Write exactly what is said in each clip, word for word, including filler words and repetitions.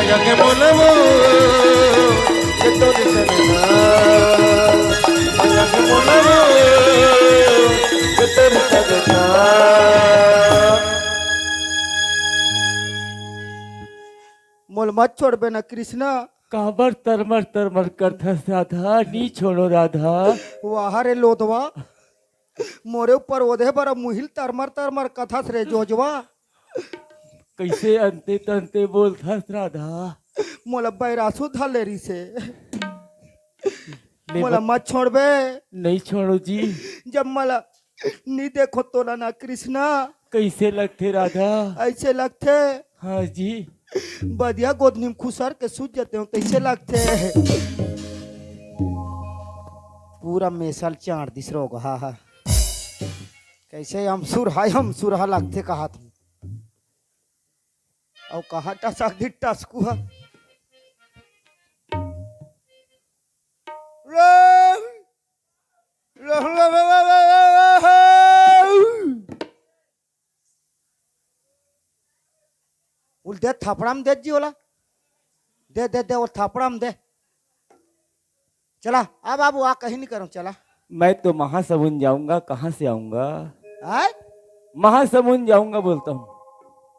जाके बोलबो, ये तो निकलना। जाके बोलबो, ये तो निकलना। मोला मत छोड़बे ना कृष्णा। काबर तरमर तरमर करथस राधा, नी छोड़ो राधा। वाह रे लोदवा, मोरे ऊपर ओदे बर मुहिल तरमर तरमर कथस रे जोजवा। कइसे अंते तंते बोलथस राधा? मोला बैरासू धर ले रिसे। ले मोला बत- मत छोड़बे। नहीं छोड़ो जी। जब मोला नी देखो तोला ना कृष्णा। कइसे लगथे राधा? ऐसे लगथे। हाँ जी। बदिया गोदनी में खुसर के सूत जाते हो, तैसे लगथे। पूरा मेसल चाड़ दिस रोग, हा, हा। कइसे अमसुर हा, अमसुर हा लगथे कहत हूँ। अउ कहाँ टसक दी टसकू हा। उल दे, थपड़ा में दे जी ओला। दे, दे, दे, वो थपड़ा में दे। चला, आ बाबू, आ, कहीं नहीं करूँ, चला। मैं तो महासमुंद जाऊंगा, कहाँ से आऊंगा? आय? महासमुंद जाऊंगा बोलता हूँ।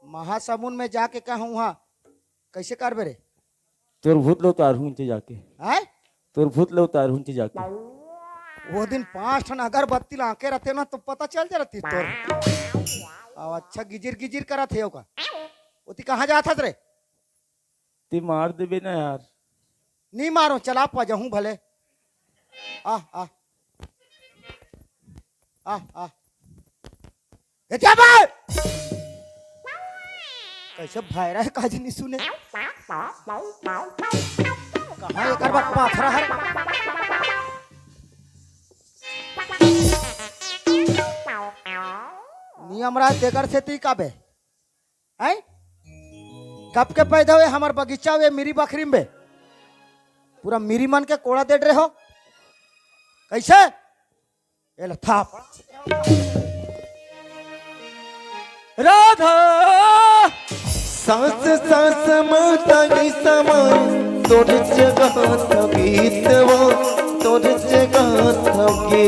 महासमुंद में जाके कहूँ, हाँ, कैसे करबे रे? तोर भूत लो उतारहूं चे जाके। हैं? तोर भूत लो उतारहूं चे जाके। वो दिन पांच ठन अगरबत्ती लाके रहते ना, तो पता चल जा रहती तोर। अब अच्छा गिजिर गिजिर करत हे ओका। ओती कहाँ जात हस रे? ते मार देबे ना यार। नहीं मारो, चला पजहूं भले। आ, आ। आ, आ। ए, क्या बात? कैसे भैरा है, काज नहीं सुने। कहाँ एकर बा पाथरा है? नियम राज देकर से ती का बे? हैं? कब के पैदा हुए हमर बगीचा हुए मिरी बखरी में बे? पूरा मिरी मन के कोड़ा दे रहे हो। कैसे? एला थाप। राधा। सांस सांस ममता की समान, तोर जगह थवीत वो, तोर जगह थवके।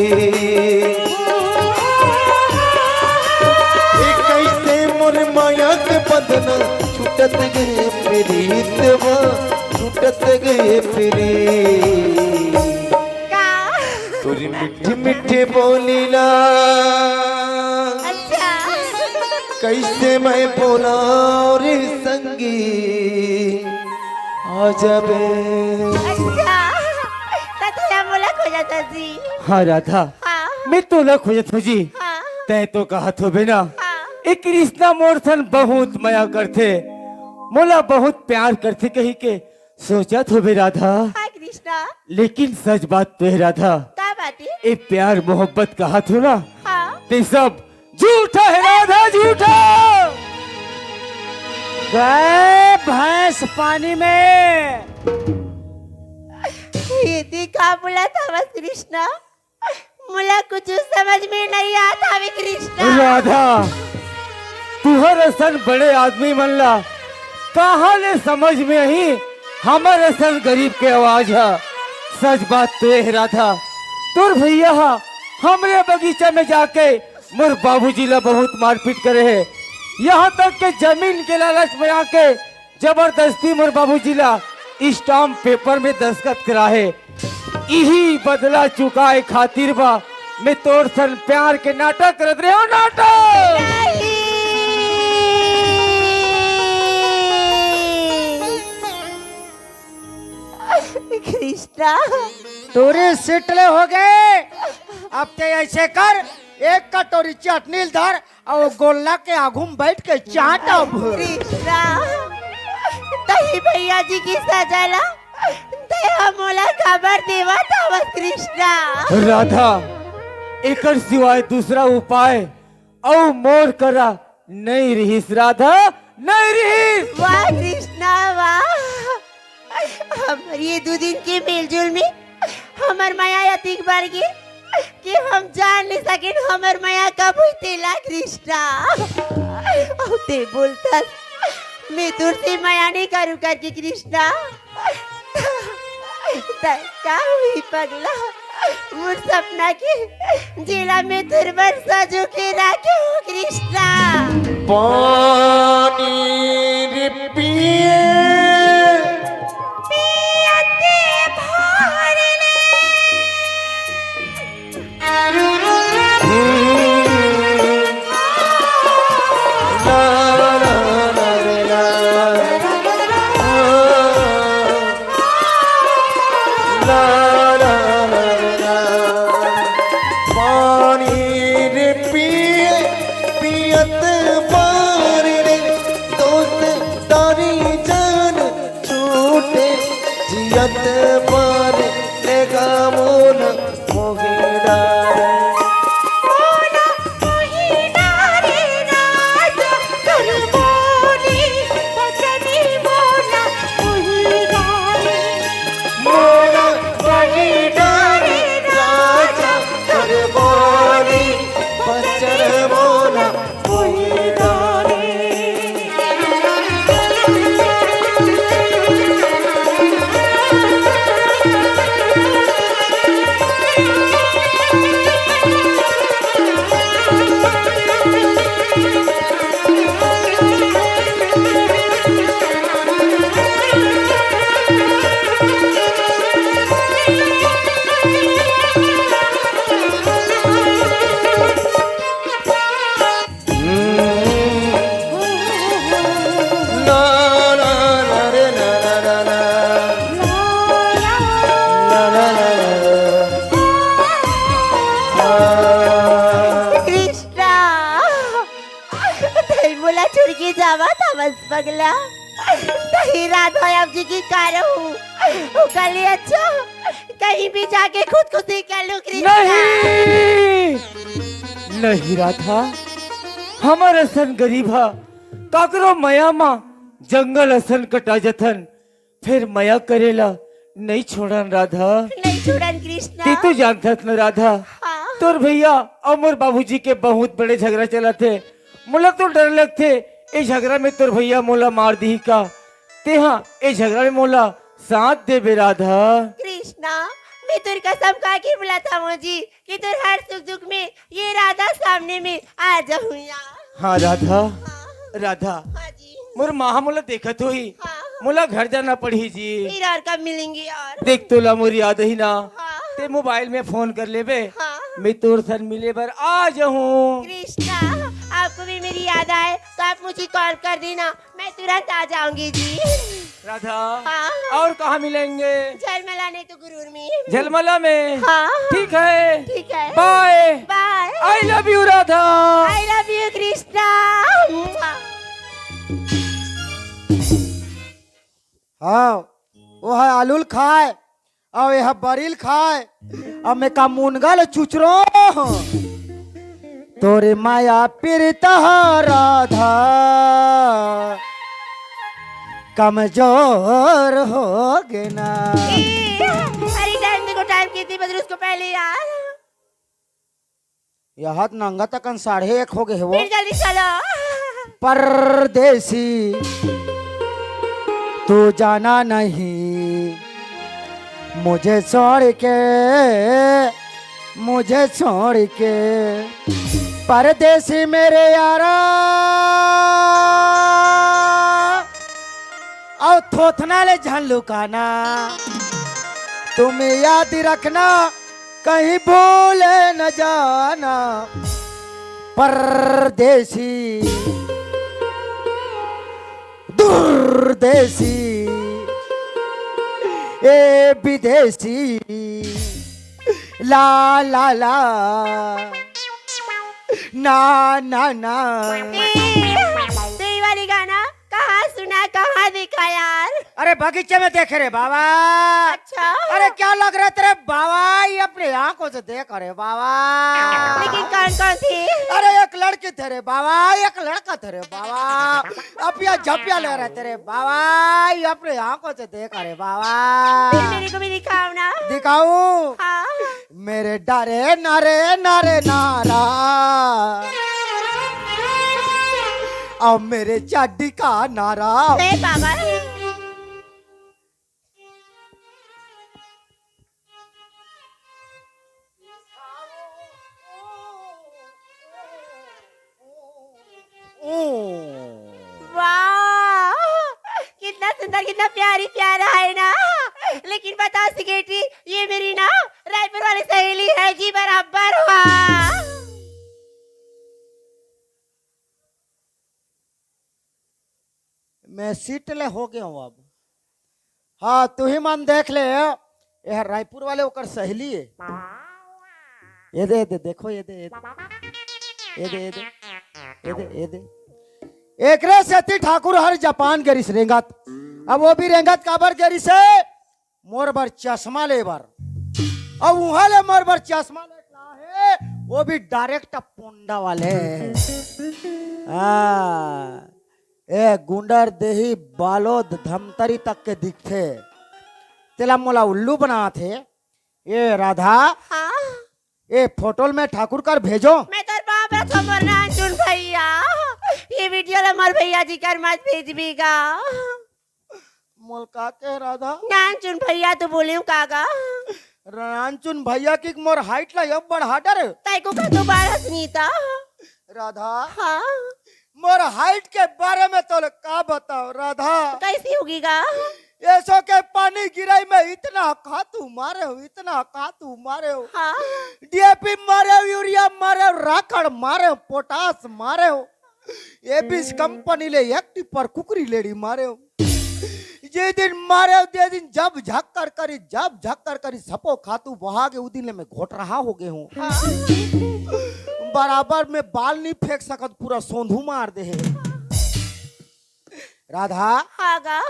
ए कैसे मोर माया के बंधना, छूटत गए प्रीत वो, छूटत गए प्रीत। का? तोरी मीठे मीठे बोली ला। अच्छा। कैसे मैं बोला रे संगी, आ जाबे। अच्छा, त तोला मोला खोजत हस जी। हाँ राधा, हाँ। मैं तोला खोजत हूँ जी। हाँ। तैं तो कहत होबे ना, हाँ। ए कृष्णा मोर सन बहुत मया करथे, मोला बहुत प्यार करथे कही के सोचत होबे राधा। हाँ कृष्णा। लेकिन सच बात तो है राधा। का बात है? ए प्यार मोहब्बत कहत हो ना, हाँ। ते सब झूठा है राधा, झूठा। गए भैंस पानी में। ये ती का बोलत हवस कृष्णा? मोला कुछ समझ में नहीं आत हवे कृष्णा। राधा, तुहर असन बड़े आदमी मन ला कहाँ ले समझ में आही हमर असन गरीब के आवाज ह। सच बात तो ये हे राधा, तोर भैया ह हमरे बगीचा में जाके मोर बाबूजी ला बहुत मारपीट करे हे, यहाँ तक के जमीन के लालच में आके जबरदस्ती मोर बाबूजी ला स्टाम्प पेपर में दस्तखत कराहे। इही बदला चुकाए खातिर बा मैं तोर सन प्यार के नाटक करत रहे हो, नाटक। नहीं। कृष्णा। तोरे सेटले हो गए। अब ते ऐसे कर, एक कटोरी चटनी धर, अउ वो गोल्ला के आगू में बैठ के चाट अब। कृष्णा, तही भैया जी की सजा ला, ते ह मोला काबर देवत हवस कृष्णा? राधा, एकर सिवाय दूसरा उपाय अउ मोर करा नहीं रिहिस राधा, नहीं रिहिस। वाह कृष्णा, वाह। हमर ये दू दिन के मेलजोल में हमर मया अतिक बढ़ गे कि हम जान नहीं सकेन हमर मया कब होई तेला कृष्णा। अउ ते बोलथस मैं तोर से मया नहीं करूँ करके कृष्णा। त का हुई पगला, मोर सपना के जेला मैं तोर बर सजो के राखे हूँ कृष्णा। पानी रे पिए। पियते भर ले। पानी रे पिए, पियत पानी रे, दोस्त तारी जान छूटे, जियत पानी लेगा मोला मोहिना रे। मोला मोहिना रे राजा, कर बोली बचनी मोला मोहिना रे। मोला मोहिना रे राजा, कर बोली बचन मोला मोहिना रे। कृष्णा, तई मोला छोड़ के जावत हवस पगला। तई राधा अब जी की का रहू, ओकर ले अच्छा कहीं भी जाके खुदकुशी कर लूं कृष्णा। नहीं, नहीं राधा, हमर असन गरीब हा, काकरो मया मा जंगल असन कटा जथन, फेर मया करेला नइ छोड़न राधा। नइ छोड़न कृष्णा। ते तो जानथस न राधा, हाँ। तोर भैया अउ मोर बाबूजी के बहुत बड़े झगरा चलत हे। मोला तो डर लगथे, ए झगरा में तोर भैया मोला मार दिही का। तेहा ए झगरा में मोला साथ देबे राधा। कृष्णा, मैं तोर कसम खा के बुलात हवं जी कि तोर हर सुख दुख में ये राधा सामने में आ जाहूं या। हाँ राधा, हाँ। राधा, हाँ जी। मोर माँ मोला देखत होही, हाँ। मोला घर जाना पड़ही जी। फिर और कब मिलेंगे यार? देख तोला मोर याद ही ना, हाँ। ते मोबाइल में फोन कर लेबे, हाँ। मैं तोर सन मिले बर आ जाहूं। कृष्णा, आपको भी मेरी याद आए तो आप मुझे कॉल कर देना, मैं तुरंत आ जाऊंगी जी। राधा, हाँ। और कहाँ मिलेंगे? झलमला नहीं तो गुरूर में। झलमला में? हाँ। ठीक है। ठीक है। Bye। Bye। I love you Radha. I love you Krishna. हाँ, वो है आलू ल खाए, अउ एहा बरी ल खाए, अउ मैं का मुनगा ल चुचरो। तोरे माया पीरित ह राधा कमजोर हो गे ना। ए, अरे टाइम देखो, टाइम कितनी बज रही उसको पहले यार। यहां त नंगा तकन साढ़े एक हो गए हे वो। फिर जल्दी चलो। परदेसी, तू जाना नहीं मुझे छोड़ के, मुझे छोड़ के। परदेसी मेरे यारा, अउ थोथना ले झन लुकाना, तुम याद रखना, कहीं भूल न जाना। परदेसी, दुर्देसी, ए विदेशी, ला ला ला, ना ना ना। ए, तो ये वाली गाना कहाँ सुना, कहाँ देखा यार? अरे बगीचे में देखे रे बाबा। अच्छा। अरे क्या लग रहा है तेरे बाबा, ये अपने आंखों से देख रे बाबा। लेकिन कौन कौन थी? अरे एक लड़की थे रे बाबा, एक लड़का थे रे बाबा। अपिया झपिया ले रहे थे रे बाबा, ये अपने आंखों से देख रे बाबा। फिर मेरे को भी दिखाओ ना। दिखाऊं? हाँ। मेरे डारे नारे नारे नारा। अब मेरे चाड्डी का नारा। ले पागल। वाह, कितना सुंदर, कितना प्यारी प्यारा है ना। लेकिन बताओ सिकेटी, ये मेरी ना रायपुर वाली सहेली है जी, बराबर हुआ। मैं सीट ले हो गया हूँ अब। हाँ, तू ही मन देख ले, ये रायपुर वाले ओकर सहेली है। ये दे, ये दे, देखो, ये दे, ये दे, ये दे, ये दे, ये दे, ये दे। एकरे सेती ठाकुर हर जापान गेरिस रेंगत। अब वो भी रेंगत काबर गेरिस है? मोर बर चश्मा ले बर। अब उहाँ ले मोर बर चश्मा ले ला है, वो भी डायरेक्ट पोंडा वाले। हाँ, ए गुंडर देही बालोद धमतरी तक के दिखथे। तेला मोला उल्लू बनात हे। ए राधा, हाँ? ए फोटो ल मैं ठाकुर कर भेजो। मैं तोर बाप रखो मोर नानचुन भैया। ये वीडियो ला मोर भैया जी कर मत भेजबी गा। मोल का कहे राधा? नानचुन भैया तो बोले हूँ कागा। नानचुन भैया की मोर हाइट ला अब बढ़ा डर। ताई को का दोबारा सुनीता। राधा। हाँ। मोर हाइट के बारे में तोले का बताओ राधा? कैसी होगी गा? एसो के पानी गिराई में इतना खातू मारे हो, इतना खातू मारे हो। हाँ। डीएपी मारे हो, यूरिया मारे हो, राखड़ मारे हो, पोटास मारे हो। एबिस कंपनी ले एक टिप्पर कुकरी लेड़ी मारे हो। जे दिन मारे हो, दे दिन जब झक्कर करी, जब झक्कर करी, सपो खातू बहा के उ दिन ले मैं घोट रहा हो गए हूँ। हाँ। बराबर में बाल नहीं फेंक सकत, पूरा सोंधू मार दे है। राधा, हाँ गा।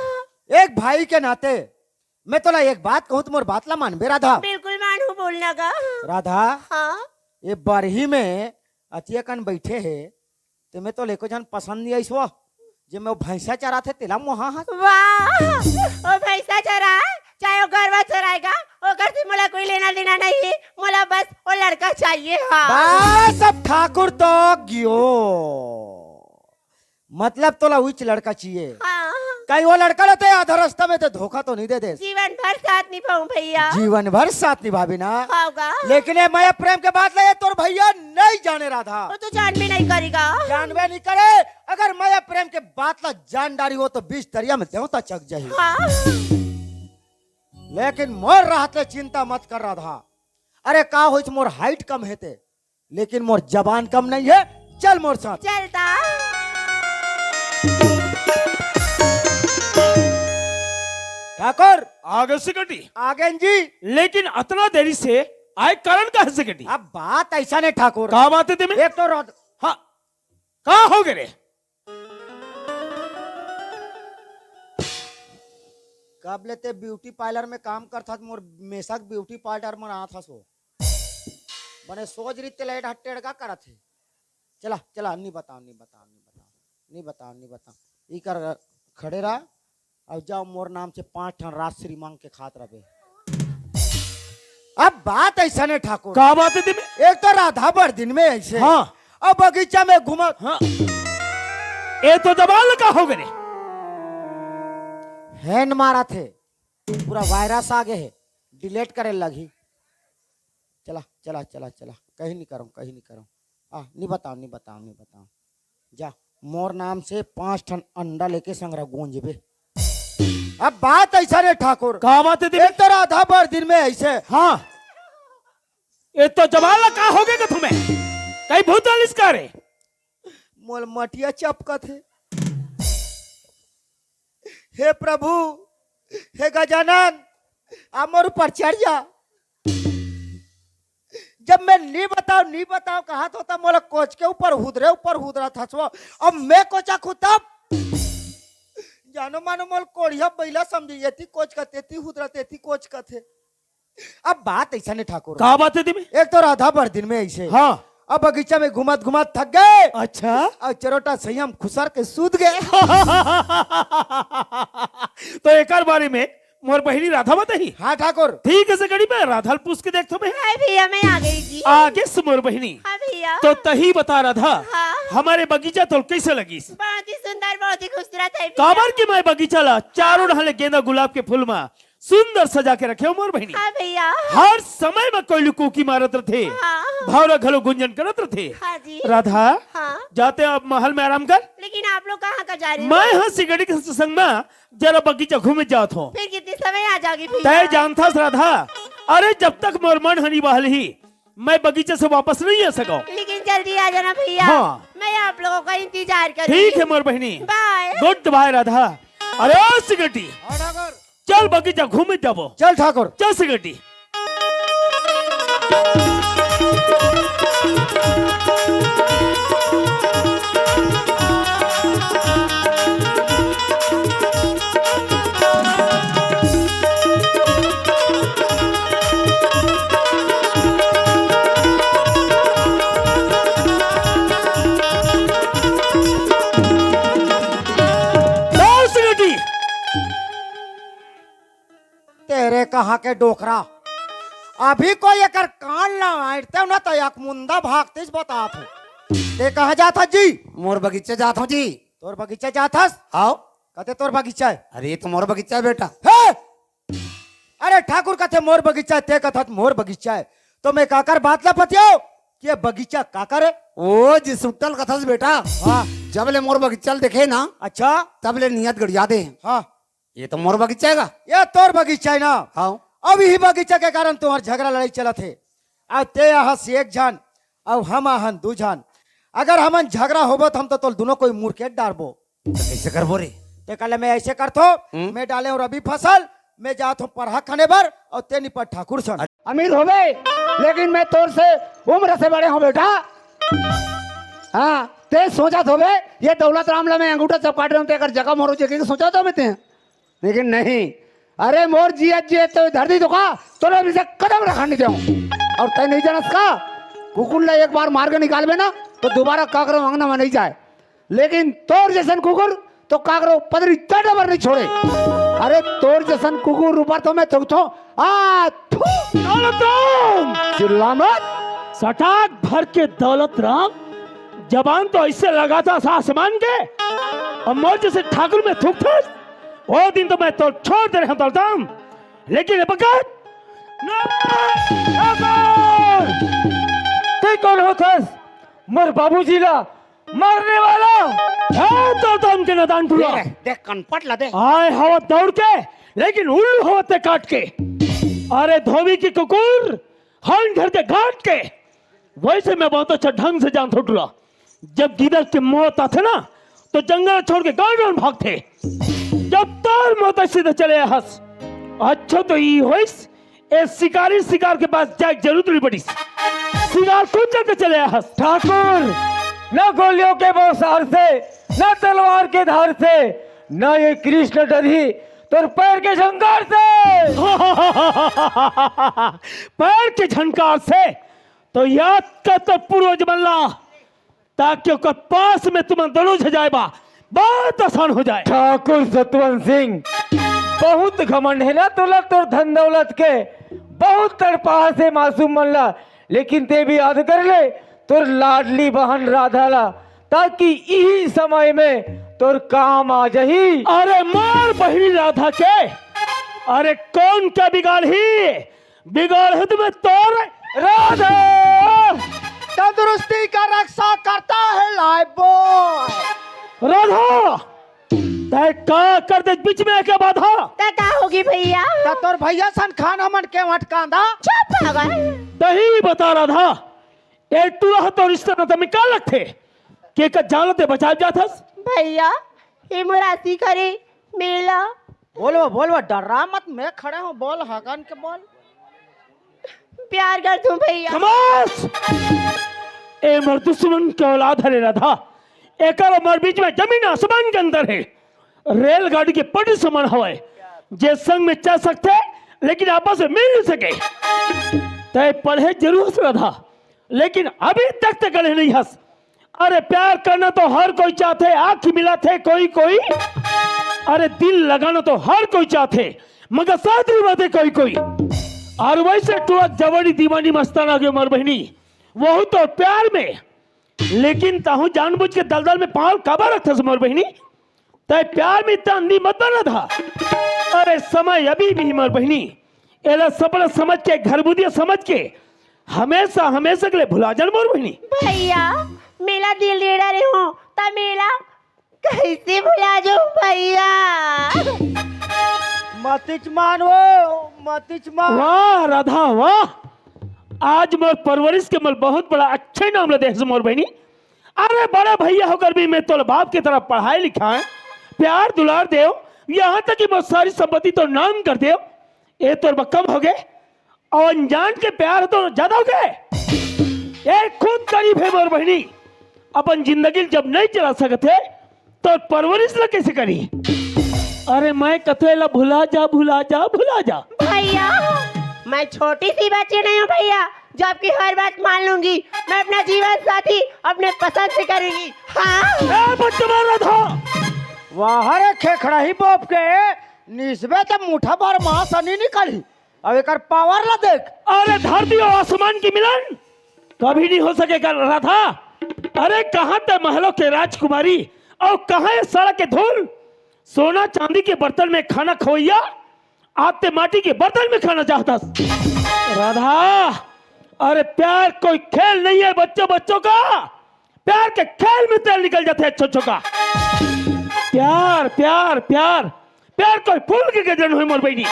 एक भाई के नाते मैं तोला एक बात कहूँ, तो मोर बात ला मानबे राधा? बिल्कुल मानू, बोलना गा। राधा, हाँ। ये बरही में अतिया कन बैठे है, ते में तोला एको झन पसंद नहीं आइस वो, जे में वो भैंसा चराथे तेला मोहा हस। वाह, वो भैंसा चराए, चाहे वो गरवा चराएगा, ओकर से मोला कोई लेना देना नहीं, मोला बस वो लड़का चाहिए। हाँ। बस अब ठाकुर तो गियो, मतलब तोला उच लड़का चाहिए। हाँ। कहीं वो लड़का लेते आधा रास्ता में तो धोखा तो नहीं दे दे? जीवन भर साथ निभाऊं भैया। जीवन भर साथ निभाबी ना? होगा। लेकिन ये मया प्रेम के बात ला ये तोर भैया नहीं जाने राधा। वो तो जान भी नहीं करेगा। जानबे नहीं करे। अगर मया प्रेम के बात ला जान डारी हो तो बीच दरिया में देवता चक जाही। हाँ। लेकिन मोर रहते चिंता मत कर राधा। अरे का होइस, मोर हाइट कम है ते, लेकिन मोर जबान कम नहीं है। चल मोर साथ। चलता। ठाकुर। आगे सिकटी। आगे जी। लेकिन अतना देरी से आए कारण का है सिकटी? अब बात ऐसा नहीं ठाकुर। का बात है तुम्हें? एक तो रोज हाँ। का हो गए रे? कब ले ते ब्यूटी पार्लर में काम करथस, मोर मेसक ब्यूटी पार्लर में आथस हो। बने सोच रही ते लाइट हट टेड़का करत हे। चला, चला, नहीं बताओ, नहीं बताओ, नहीं बताओ, नहीं बताओ, नहीं बताओ। ई कर खड़े रहा, अब जाओ मोर नाम से पांच ठन राजश्री मांग के खात रहबे। अब बात ऐसा ने ठाकुर। का बात है तिमी? एक तो राधा बड़ दिन में ऐसे। हाँ। अब बगीचा में घूमत। हाँ। ए तो जबान का हो गए? हैंड मारा थे, पूरा वायरस आ गए है, डिलीट करे लगी। चला, चला, चला, चला, कहीं नहीं करूँ, कहीं नहीं करूँ। आ, नहीं बताओ, नहीं बताओ, नहीं बताओ। जा, मोर नाम से पांच ठन अंडा लेके संगरा गोंजबे। अब बात ऐसा रे ठाकुर। का बात है तेरी? एक तो राधा बड़ दिन में ऐसे। हाँ। ये तो जमाल का हो गया तुम्हें? कहीं भूत आलिस का रे? मोल मटिया चपकत है। हे प्रभु, हे गजानन, आ मोर ऊपर चढ़ जा। जब मैं नी बताओ, नी बताओ कहा तो तब मोला कोच के ऊपर हुदरे, ऊपर हुदरा था सो। अब मैं कोचा खुद तब जानो मानो मोल कोढ़िया बैला समझी, एती कोच का, तेती हुदरा, तेती कोच का थे। अब बात ऐसा ने ठाकुर। का बात है तिमी? एक तो राधा बड़ दिन में ऐसे। हाँ। अब बगीचा में घुमत घुमत थक गए। अच्छा। और चरोटा सही हम खुसर के सूत गए। तो एकर बारे में मोर बहिनी राधा बताही। हाँ ठाकुर। ठीक है, से कड़ी पे राधा ल पूछ के देख तो मैं। हाय भैया, मैं आ गई जी। आगे से मोर बहिनी। हाँ भैया। तो तही बता राधा। हाँ। हमर ए बगीचा तोला कइसे लगिस? बहुत ही सुंदर, बहुत ही खूबसूरत है भैया। काबर कि मैं बगीचा ला चारों डहर ले गेंदा गुलाब के फूल मा सुंदर सजा के रखे हंव मोर बहिनी। हाँ भैया। हर समय मा कोयली कुहकी मारत रथे, हाँ। भौंरा घलो गुंजन करत रथे। हाँ जी। राधा, हाँ। जा तैं अब महल में आराम कर। लेकिन आप लोग कहाँ का जा रहे हो? मैं हा सिगरेट के संग मा जरा बगीचा घूमे जात हंव। फिर कितने समय आ जाओगे भैया? तैं जानथस राधा, अरे जब तक मोर मन ह नइ बहलही, मैं बगीचा से वापस नइ आ सकंव। लेकिन जल्दी आ जाना भैया। हाँ। मैं आप लोगों का इंतजार करूंगी। ठीक है मोर बहिनी। बाय। गुड बाय राधा। अरे ओ सिगरेटी, हाँ ठाकुर। चल बगीचा घूमे जाबो। चल ठाकुर। चल सिगरेटी। तेरे कहाँ के डोकरा, अभी कोई एकर कान ला आंटतेंव ना त एक मुंदा भागतिस बतात हंव। तैं कहाँ जात हस जी? मोर बगीचा जात हंव जी। तोर बगीचा जात हस? हाव। कते तोर बगीचा हे? अरे, ये तो मोर बगीचा हे, बेटा। हे! अरे, ठाकुर कथे मोर बगीचा हे, तैं कथस मोर बगीचा हे। त मैं काकर बात ला पतियंव कि ये बगीचा काकर हे? ओ, जिस सुट्टा ल कथस बेटा। हाँ। जब ले मोर बगीचा ल देखे ना, अच्छा। तब ले नियत गड़िया दे। हाँ। ये तो मोर बगीचा हे गा। ये तोर बगीचा हे ना? हाँ। अब इही बगीचा के कारण तुम्हर झगरा लड़ाई चलत हे। अब तैं आहस एक झन, अब हम आहन दू झन। अगर हमन झगरा होबो त हम तो तोल दुनों कोई मुरकेट डारबो। त कइसे करबो रे? तैं कहले मैं अइसे करथंव, हम्म। मैं डाले हंव रबी फसल, मैं जात हंव परहा खने बर अउ तैं निपट ठाकुर सन। अमीर होबे, लेकिन मैं तोर से उम्र से बड़े हंव बेटा। हाँ, तैं सोचत होबे, ये दौलत राम ला मैं अंगूठा चपकाट रहे हंव, त एकर जगह मोरो जगह के सोचत होबे तैं। लेकिन नहीं, अरे मोर जियत जियत तो धरती धोखा, तोला भी से कदम रखन नइ देंव। अउ तैं नइ जानस का, कुकुर ला एक बार मार के निकालबे ना, त दुबारा काकरो अंगना में नइ जाय। लेकिन तोर जइसन कुकुर तो काकरो पदरी चाटे बर नइ छोड़े। अरे तोर जइसन कुकुर ऊपर तो मैं थूकथंव। आ, थू। दौलत राम! चिल्ला मत। सटाक भर के दौलत राम, जबान तो अइसे लगाथस आसमान के, अउ मोर जइसे ठाकुर में थूकथस। ओ दिन तो मैं तोला छोड़ दे रहेंव दौलत राम, लेकिन ए बखत ना। ठाकुर! तैं कोन होथस? मोर बाबूजी ला मारने वाला। हे दौलत राम के नादान टूरा। देख, देख, कनपट ला दे। आय हवस दौड़ के, लेकिन उल्लू हवस तैं काट के। अरे धोबी के कुकुर, हन घर के घाट के। वइसे मैं बहुत अच्छा ढंग से जानथंव टूरा। जब गीदड़ के मौत आथे ना, त जंगल छोड़ के गांव डहर भागथे। जब तोर मौत सीधा चले आहस, अच्छा तो ई होइस, ए शिकारी शिकार के पास जाए के जरूरत नइ पड़िस। शिकार खुद चल के चले आहस। ठाकुर, न गोलियों के बौछार से, न तलवार के धार से, न ये कृष्ण डरही तोर पैर के झंकार से। पैर के झंकार से? त याद कर तोर पूर्वज मन ला, ताकि ओकर पास में तुमन दोनों झन जाए बा बहुत आसान हो जाए। ठाकुर सतवंत सिंह, बहुत घमंड हे ना तोला तोर धन दौलत के, बहुत तड़पाहस ए मासूम मन ला, लेकिन तैं भी याद कर ले तोर लाडली बहन राधा ला, ताकि इही समय में तोर काम आ जाही। अरे मोर बहिनी राधा के, अरे कोन का बिगाड़ही? बिगाड़ही त मैं तोर राधा तंदुरुस्ती का रक्षा करता है लाइफबॉय। राधा, तैं का कर देस बीच में आके बाधा? त का होगे भैया? त तोर भैया सन खान हमन के वटकांदा। चुप पागल। तहीं बता राधा, ए टूरा ह तोर रिश्ता नाता में का लगथे? के का जान ल तैं बचाए जाथस? भैया, ए मोर आशिक हरे, मेला। बोल वो, बोल वो, डर्रा मत, मैं खड़े हंव, बोल, हगन के बोल। प्यार करथंव भैया। खामोश! ए मोर दुश्मन के औलाद हरे राधा। एकर अउ मोर बीच में जमीन आसमान के अंतर हे। रेलगाड़ी के पटरी समान हवय, जे संग में चल सकथे, लेकिन आपस में मिल नइ सके। तैं पढ़े जरूर हस राधा, लेकिन अभी तक तैं गढ़े नइ हस। अरे प्यार करना तो हर कोई चाहथे, आँखी मिलाथे कोई कोई, अरे दिल लगाना तो हर कोई चाहथे, मगर साथ निभाथे कोई कोई। अउ वइसे टूरा जवानी दीवानी मस्ताना के मोर बहिनी, वहू तो प्यार में लेकिन तहूं जानबूझ के दलदल में पांव काबर रखथस मोर बहिनी? तय प्यार में इतना अंधी मत बन राधा। अरे समय अभी भी मोर बहिनी, एला सपना समझ के, घरबुदिया समझ के हमेशा हमेशा के लिए भुला जान मोर बहिनी। भैया, मेला दिल रेड़ा रहे हो, त मेला कैसे भुला जाऊं भैया? मतिच मान वो, मतिच मान। वाह राधा वाह, आज मोर परवरिश के मोर बहुत बड़ा अच्छे नाम ला देहस मोर बहिनी। अरे बड़े भैया होकर भी मैं तोर बाप की तरह पढ़ाई लिखाए, प्यार दुलार देव, यहाँ तक कि मोर सारी संपत्ति तो नाम कर देव। ए तोर बक्कम हो गए, और अनजान के प्यार तो ज्यादा हो गए। ए खुद गरीब है मोर बहिनी, अपन जिंदगी जब नहीं चला सकते तो परवरिश ला कैसे करी? अरे मैं कथे ला भुला जा, भुला जा, भुला जा। भैया, मैं छोटी सी बच्ची नहीं हूँ भैया, जो आपकी हर बात मान लूंगी। मैं अपना जीवन साथी अपने पसंद से करूंगी। हाँ। ए बच्चा मार रहा था। वाह रे खेखड़ा ही बाप के, निसबे त मुठा भर मांस नहीं निकली। अब एकर पावर ला देख। अरे धरती और आसमान की मिलन कभी नहीं हो सकेगा राधा। अरे कहाँ ते महलों के राजकुमारी और कहाँ ये सड़क के धूल? सोना चांदी के बर्तन में खाना खवैया, आप ते माटी के बर्तन में खाना चाहता। राधा, अरे प्यार कोई खेल नहीं है बच्चों, बच्चों का। प्यार के खेल में तेल निकल जाते हैं अच्छो का। प्यार प्यार प्यार प्यार कोई फूल के गजर नहीं मोर बहिनी,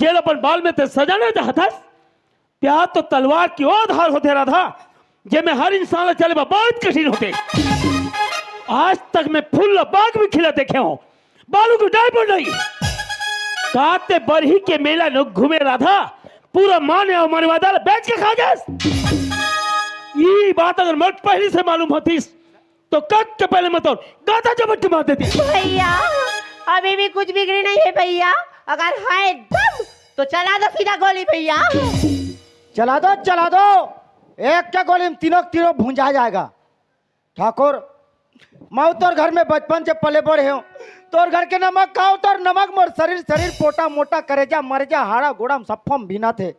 जेल अपन बाल में ते सजाना चाहता। प्यार तो तलवार की ओर धार होते राधा, जे में हर इंसान ला चले बा बहुत कठिन होते। आज तक मैं फूल ला बाग में खिला देखे हूँ, बालू को डाय पर नहीं। काते बरही के मेला नु घूमे राधा, पूरा माने और मरवादा ला बेच के खा गए। ये बात अगर मत पहले से मालूम होतीस तो कट के पहले मैं तो गादा जबट के मार देती। भैया, अभी भी कुछ बिगड़ी नहीं है भैया, अगर है दम तो चला दो सीधा गोली भैया। चला दो, चला दो, एक के गोली में तीनों तीनों भुंजा जाएगा। ठाकुर, मैं तोर घर में बचपन से पले बड़े हूँ। तोर घर के नमक खाओ, तोर नमक मोर शरीर, शरीर पोटा मोटा, करेजा मरेजा, हाड़ा गोड़ा में सफम भीना थे।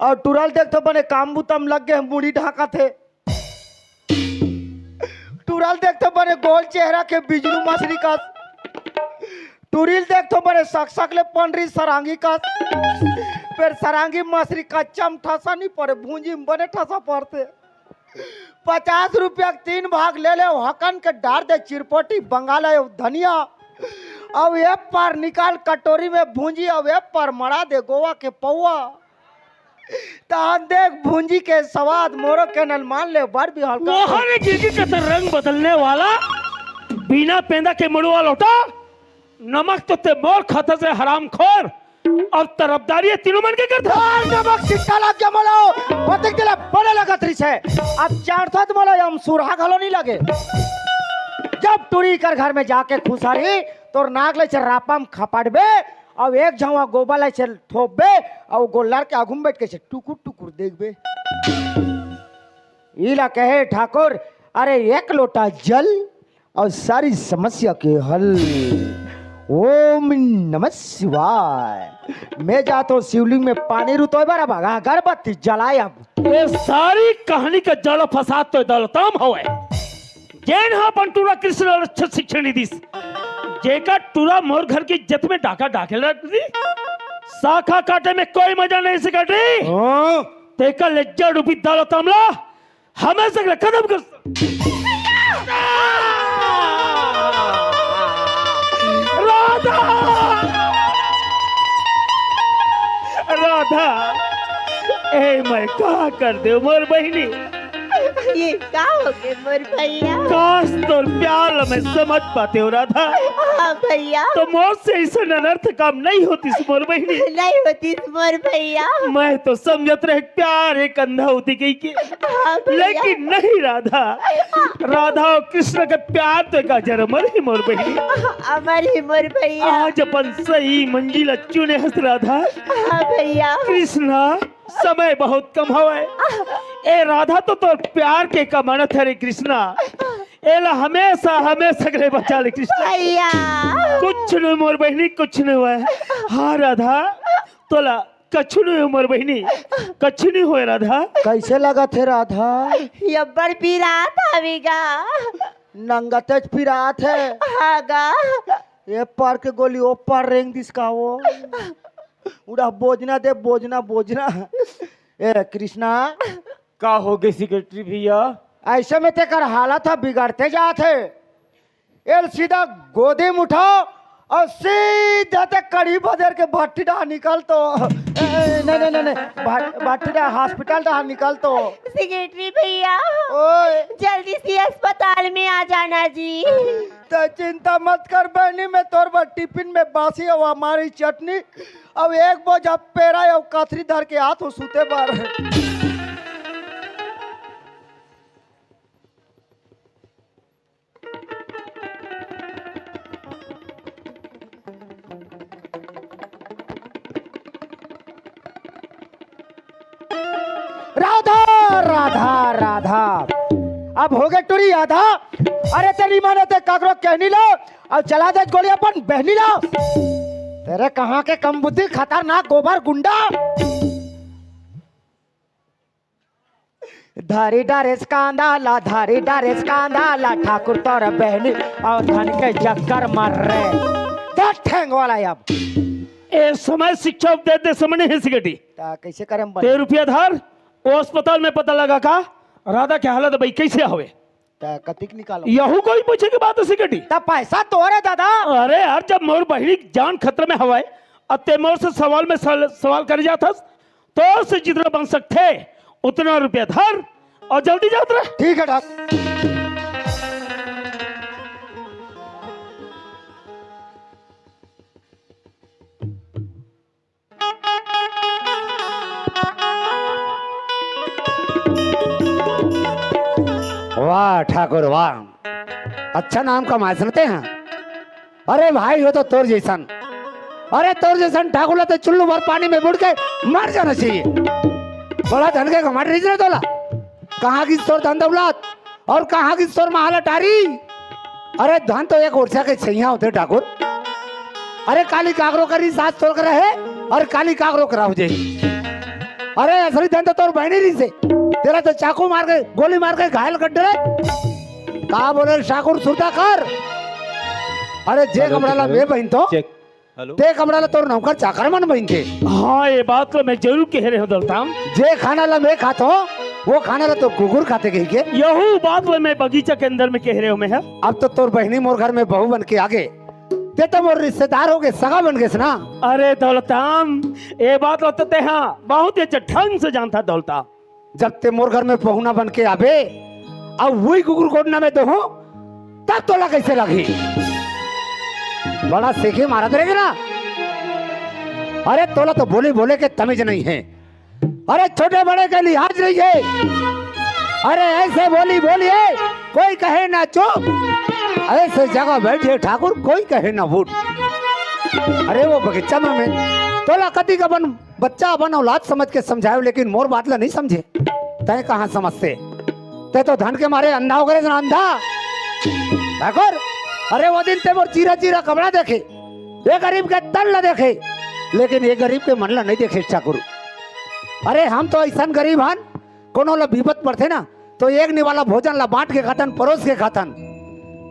और टुरल देख तो बने काम बुतम लग गए, मुड़ी ढाका थे। टुरल देख तो बने गोल चेहरा के बिजलू मछली का। टुरिल देख तो बने सक सक ले पंडरी सरांगी का। फिर सरांगी मछली का चम ठसा नहीं पड़े, भूंजी में बने ठसा पड़ते। पचास रुपया के तीन भाग ले ले, हकन के डार दे चिरपोटी बंगाल है धनिया। अब ए पार निकाल कटोरी में भूंजी, अब ए पार मड़ा दे गोवा के पौवा। तहन देख भूंजी के सवाद मोरो के नल मान ले बर भी हल्का। मोहन गिरगिट के तो रंग बदलने वाला, बिना पेंदा के मुड़वा लोटा, नमक तो ते मोर खाता से हरामखोर, और तरफदारी ये तीनों मन के करता। लाल नमक छिट्टा लग गया मोलो, बतिक दिला बड़े लगत रही से। अब चार सात मोलो हम सुरहा घलो नहीं लगे। जब टुरी कर घर में जाके खुसारी, तोर नाक ले से रापम खपाड़बे, अब एक झवा गोबा ले से थोपबे, और गोल्लर के आगू में बैठ के से टुकुर टुकुर देखबे। इला कहे ठाकुर, अरे एक लोटा जल और सारी समस्या के हल। ओम नमः शिवाय। मैं जातो शिवलिंग में पानी रुतोय बरा बगा अगरबत्ती जलाय अब। ये सारी कहानी का जड़ फसाद तो दलताम हवे, जेन हा अपन टूरा कृष्ण ला अच्छा शिक्षण नहीं दिस, जेका टूरा मोर घर की इज्जत में डाका डाके लग दी। शाखा काटे में कोई मजा नहीं से काटे। हाँ। तेका लज्जा रूपी दलताम ला हमेशा के लिए खत्म कर। राधा, राधा, ए मैं का कर दे मोर बहिनी। ये का हो गए मोर भैया? काश तोर प्यार ला मैं समझ पाते हो राधा, हाँ भैया, तो मोर से ऐसा अनर्थ काम नहीं होतीस मोर बहिनी। नहीं होतीस मोर भैया। मैं तो समझत रहे प्यार एक अंधा होती गई के, हाँ भैया। लेकिन नहीं राधा, राधा और कृष्ण के प्यार तो एक अजर अमर ही मोर बहिनी। अमर ही मोर भैया। आज अपन सही मंजिल चुने हस राधा। हाँ भैया। कृष्णा, समय बहुत कम हवे। ए राधा तो तोर प्यार के कमानत है रे कृष्णा। एला हमेशा हमेशा के लिए बचा ले कृष्णा। भैया। कुछ नहीं मोर बहिनी, कुछ नहीं हुआ है। हाँ राधा, तोला कछु नहीं हो मोर बहिनी, कछु नहीं होय राधा। कैसे लगत हे राधा? अब्बड़ पिरात हवे गा। नंगतेच पिरात हे। हाँ गा। ए पार के गोली ओ पार रेंग दिस का वो। उड़ा बोजना दे, बोजना, बोजना। ए कृष्णा। का हो गे सेक्रेटरी भैया? ऐसे में तेकर हालत ह बिगड़ते जात हे। एल सीधा गोदी में उठाओ अउ सीधा ते कड़ी बदर के भट्टी डहा निकल तो। ए, ए, नहीं, नहीं, नहीं, नहीं। भट-, भट्टी डहा, हॉस्पिटल डहा निकल तो। सेक्रेटरी भैया, ओए। जल्दी से अस्पताल में आ जाना जी। त चिंता मत कर बहिनी, मैं तोर बर टिफिन में बासी अउ अमारी चटनी अउ एक बोझा पेरा अउ कथरी धर के आत हो सूते बर। राधा, राधा, राधा। अब हो गे टूरी आधा। अरे तेरी माने ते काकरो कहनी ला अउ चला दे गोली अपन बहनी ला। तेरे कहाँ के कम बुद्धि, खतरनाक गोबर गुंडा। धारी डारेस कांदा ला, धारी डारेस कांदा ला, ठाकुर तोर बहनी अउ धन के चक्कर मार रे। देख ठेंग वाला अब। ए समय शिक्षा उपदेश दे समय नहीं है सेक्रेटरी। ता कैसे करे हम ते बने? रुपया धर, ओ अस्पताल में पता लगा का राधा के हालत भाई कैसे हवे? ता कतिक निकालो? यहू कोई पूछे के बात है सेक्रेटरी। ता पैसा तोरे दादा। अरे यार, जब मोर बहिनी जान खतरे में हवय, अब ते मोर से सवाल में सवाल, सवाल करे जात हस, तोर से जितना बन सकथे उतना रुपया धर अउ जल्दी जात रह। ठीक है ठाकुर। वाह ठाकुर वाह, अच्छा नाम कमाए सुनते हैं। अरे भाई हो तो तोर जैसन, अरे तोर जैसन ठाकुर ला तो चुल्लू भर पानी में बुड़ के मर जाना चाहिए। बड़ा धन के घमंड रहिस रे तोला। कहाँ गिस तोर धन दौलत अउ कहाँ गिस तोर महल अटारी? अरे धन तो एक ओरछा के छइहां होथे ठाकुर। अरे काली काकरो करी सास तोर करा हे अउ काली काकरो करा हो जाही। अरे असली धन तो तोर बहिनी रहिसे, तेला तो चाकू मार के, गोली मार के घायल कर डरे। का बोले ठाकुर, सुरता कर। अरे जे हेलो, कमरा ला हेलो। मैं बहिन तो चेक। हेलो। ते कमरा ला तोर नौकर चाकर मन बहिन के। हाँ, ये बात तो मैं जरूर कह रहे हो दौलताम। जे खाना ला मैं खात हो, वो खाना ला तो कुकुर खाथे कही के। यहू बात ला मैं बगीचा के अंदर में कह रहे हो मैं है। अब तो तोर बहिनी मोर घर में बहू बन के आगे, ते तो मोर रिश्तेदार हो गे, सगा बन गे ना। अरे दौलताम, ये बात ला तो ते हाँ बहुत ही अच्छा ढंग से जानता दौलताम। जब ते मोर घर में पहुना बन के आबे, अउ वही कुकुर कोटना में देहूं, तब तोला कैसे लगही? बड़ा सेखे मारत रहे ना। अरे तोला तो बोली बोले के तमीज नहीं है। अरे छोटे बड़े के लिहाज नहीं है। अरे ऐसे बोली बोलिए, कोई कहे ना चुप। ऐसे जगह बैठे ठाकुर, कोई कहे ना उठ। अरे वो बगीचा में मैं तोला कति का बन बच्चा अपन औलाद समझ के समझायो, लेकिन मोर बात ला नहीं समझे। तय कहाँ समझते? तय तो धन के मारे अंधा हो गए ना, अंधा। ठाकुर, अरे वो दिन ते मोर चीरा चीरा कपड़ा देखे, ये गरीब के तन ला देखे, लेकिन ये गरीब के मन ला नहीं देखे ठाकुर। अरे हम तो ऐसा गरीब हन, कोनो ला बिपत पड़थे ना, तो एक निवाला भोजन ला बांट के खाथन, परोस के खाथन।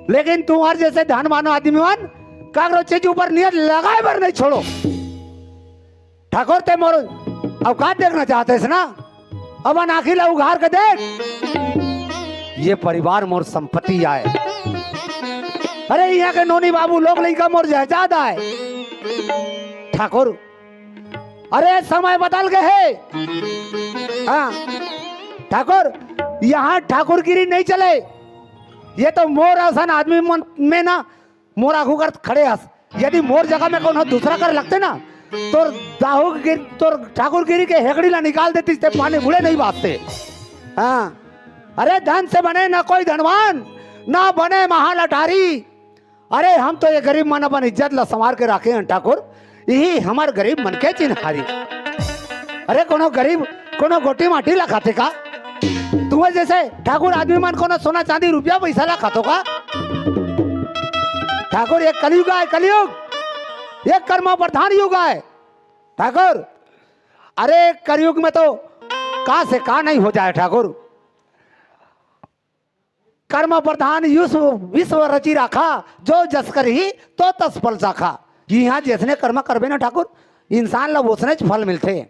लेकिन तुंहर जैसे धनवान आदमी मन काकरो चीज ऊपर नियत लगाए बर नहीं छोड़ो। ठाकुर ते मोर औकात देखना चाहते है ना? अपन आँखी ला उघार के देख, ये परिवार मोर संपत्ति आय। अरे यहाँ के नोनी बाबू लोग लइका मोर जायदाद आय। ठाकुर, अरे समय बदल गए है। हाँ ठाकुर, यहाँ ठाकुरगिरी नहीं चले। ये तो मोर असन आदमी मन में ना मोर आगू कर खड़े हस। यदि मोर जगह में कोनो दूसरा कर लगते ना, तोर दाहू गिर, तोर ठाकुरगिरी के हेकड़ी ला निकाल देती, ते पानी मुड़े नहीं बाजते। हाँ, अरे धन से बने ना कोई धनवान, ना बने महाल अटारी। अरे हम तो ये गरीब मन अपन इज्जत ला संवार के राखे हैं ठाकुर, यही हमर गरीब मन के चिन्हारी। अरे कोनो गरीब कोनो गोटी माटी ला खाथे का? तुंहर जैसे ठाकुर आदमी मन कोनो सोना चांदी रुपया पैसा ला खाथो का? ठाकुर, ये कलयुग आय, कलयुग, ये कर्म प्रधान युग आय। ठाकुर, अरे कलयुग में तो का से का नहीं हो जाए ठाकुर। कर्म प्रधान युष्म विश्व रचि राखा, जो जस करही तो तस फल चाखा। इहाँ जइसने कर्म करबे ना ठाकुर, इंसान ला वइसनेच फल मिलथे।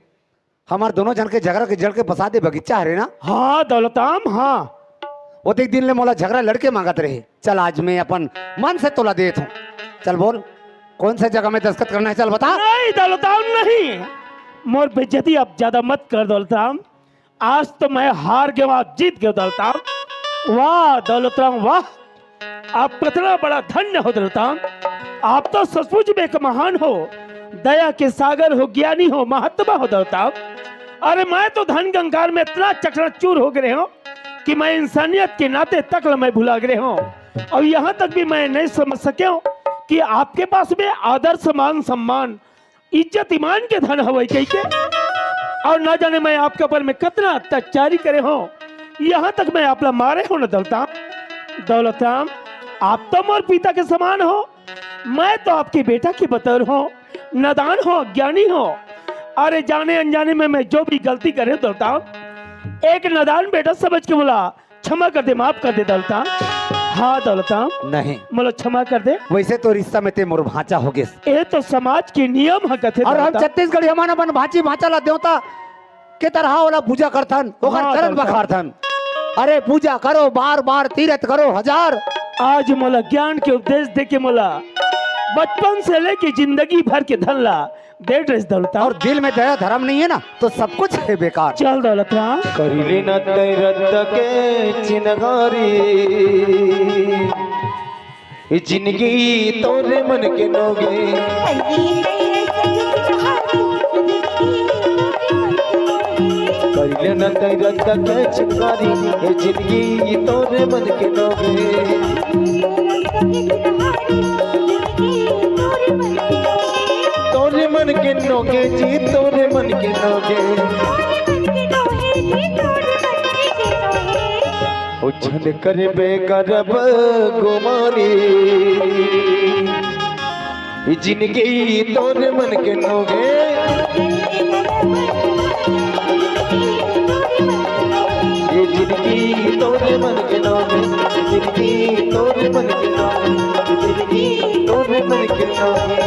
हमर दोनों झन के झगरा के जड़ के बसा दे बगीचा हरे ना। हाँ दौलतराम, हाँ। ओतेक दिन ले मोला झगरा लड़के मांगत रहे। चल आज मैं अपन मन से तोला देत हूँ। चल बोल, कौन से जगह में दस्तखत करना है, चल बता। नहीं दौलतराम नहीं, मोर बेइज्जती आप ज्यादा मत कर दौलतराम। आज तो मैं हार गयो, आप जीत गयो दौलतराम। वाह दौलतराम वाह, आप कतना बड़ा धन्य हो दौलतराम। आप तो सचमुच में एक महान हो, दया के सागर हो, ज्ञानी हो, महात्मा हो दौलतराम। अरे मैं तो धन के अहंकार में इतना चकनाचूर हो गए हूँ कि मैं इंसानियत के नाते तक ल मैं भुला गए हूँ। और यहाँ तक भी मैं नहीं समझ सके हूँ कि आपके पास में आदर, मान, सम्मान, इज्जत, ईमान के धन हवय कहिके, और ना जाने मैं आपके ऊपर में कितना अत्याचारी करे हूँ, यहाँ तक मैं आप ला मारे हूँ ना दौलतराम। दौलतराम, आप तो मोर पिता के समान हो, मैं तो आपके बेटा के बतौर हूँ, नादान हो, अज्ञानी हो। अरे जाने अनजाने में मैं जो भी गलती करे दौलतराम, एक नादान बेटा समझ के बोला, क्षमा कर दे, माफ कर दे दौलतराम। हाँ दौलतराम, नहीं। मोला क्षमा कर दे। वैसे तो रिश्ता में ते मोर भांचा हो गेस। ए तो समाज के नियम ह कथे और हम दौलतराम। छत्तीसगढ़ी हमन अपन भांची भांचा ला देवता के तरह ओला पूजा करथन, ओकर हाँ, चरण दौलतराम। बखारथन। अरे पूजा करो बार बार, तीरथ करो हजार। आज मोला ज्ञान के उपदेश दे के मोला बचपन से लेके जिंदगी भर के धन ला दे डरेस दौलतराम। और दिल में दया धर्म नहीं है ना, तो सब कुछ है बेकार। चल दौलतराम। करी लेना तय रद्द के चिनगारी, ये जिंदगी तोरे मन के नोगे। करी लेना तय रद्द के चिनगारी, ये जिंदगी तोरे मन के नोगे। तोरे मन के नोगे जी, तोरे मन के नोगे। ओ छन करबे करब गुमानी, ई जिंदगी तोरे मन के नोगे। ये जिंदगी तोरे मन के नोगे, ये जिंदगी तोरे मन के नोगे, ये जिंदगी तोरे मन के नोगे।